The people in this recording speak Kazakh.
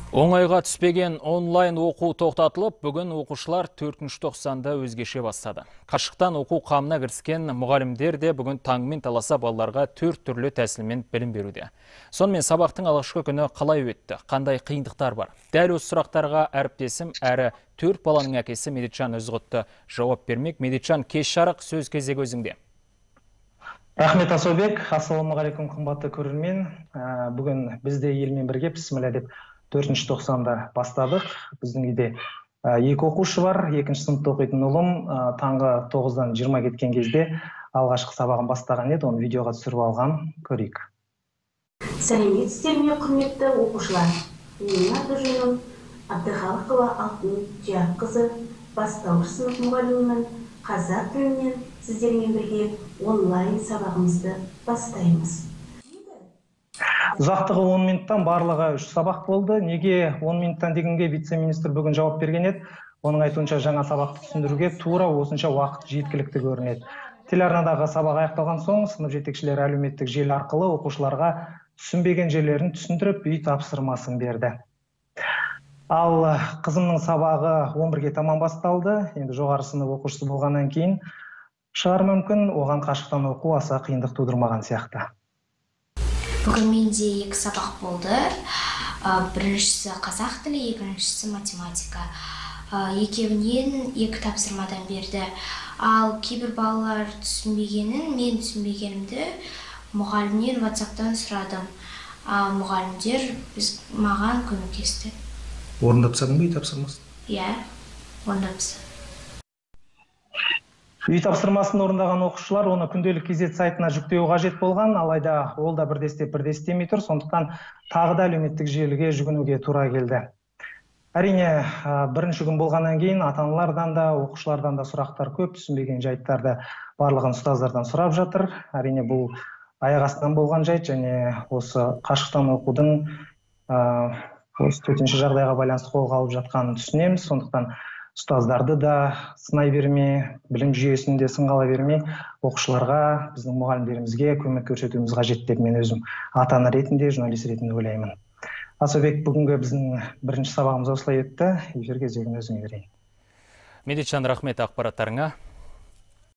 Оңайға түспеген онлайн оқу тоқтатылып, бүгін оқушылар 4-тоқсанды өзгеше бастады. Қашықтан оқу қамына кіріскен мұғалімдер де бүгін таңмен таласа балаларға 4 түрлі тәсілмен білім беруде. Сонымен, сабақтың алғашқы күні қалай өтті, қандай қиындықтар бар? Дәл осы сұрақтарға әріптесім әрі 4 баланың әкесі Медетжан Өзғұтты жауап бермек. Медетжан, кеш жарық, сөз кезегі өзіңде. Рахмет, Асаубек. Ассалаумағалейкум, қымбатты көрермен. Бүгін біз де елмен бірге бісміллә деп 4-тоқсанда бастадық. Біздің үйде екі оқушы бар. Екінші сыныпта оқитын ұлым таңғы 9:20 кеткен кезде алғашқы сабағын бастаған еді. Оны видеоға түсіріп алған. Көрейік. Сәлеметсіздер ме, құрметті оқушылар? Менің аты жөнім Әбдіхалықова Алтын Тұяққызы, бастауыш сынып мұғалімімін. Қазақ тілінен сіздермен бірге онлайн сабағымызды бастаймыз. Ұзақтығы 10 минуттан, барлығы 3 сабақ болды. Неге 10 минуттан дегенге вице-министр бүгін жауап берген еді. Оның айтуынша, жаңа сабақты түсіндіруге тура осынша уақыт жеткілікті көрінеді. Телеарнадағы сабақ аяқталған соң сынып жетекшілері әлеуметтік желі арқылы оқушыларға түсінбеген жерлерін түсіндіріп, үй тапсырмасын берді. Ал қызымның сабағы 11-ге таман басталды. Енді жоғары сынып оқушысы болғаннан кейін шығар мүмкін, оған қашықтан оқу аса қиындық тудырмаған сияқты. Бүгін менде екі сабақ болды. Біріншісі қазақ тілі, екіншісі математика. Екеуінен екі тапсырмадан берді. Ал кейбір балалар түсінбегенін, мен түсінбегенімді мұғалімнен WhatsApp'тан сұрадым. Мұғалімдер маған көмектесті. Орындап тастадың ба үй тапсырмасын? Иә, орындап тастадым. Үй тапсырмасын орындаған оқушылар оны күнделік KZ сайтына жүктеуі қажет болған, алайда ол да бірде істеп, бірде істемей тұр, сондықтан тағы да әлеуметтік желіге жүгінуге тура келді. Әрине, бірінші күн болғаннан кейін ата-аналардан да, оқушылардан да сұрақтар көп, түсінбеген жайттарды барлығын ұстаздардан сұрап жатыр. Әрине, бұл аяқ астынан болған жайт және осы қашықтан оқудың осы төтенше жағдайға байланысты қолға алып жатқанын түсінеміз. Сондықтан ұстаздарды да сынай бермей, білім жүйесін де сынға ала бермей, оқушыларға, біздің мұғалімдерімізге көмек көрсетуіміз қажет деп мен өзім ата-ана ретінде, журналист ретінде ойлаймын. Асаубек, бүгінгі біздің бірінші сабағымыз осылай өтті. Эфир кезегін өзіңе берейін. Медетжан, рахмет ақпараттарыңа.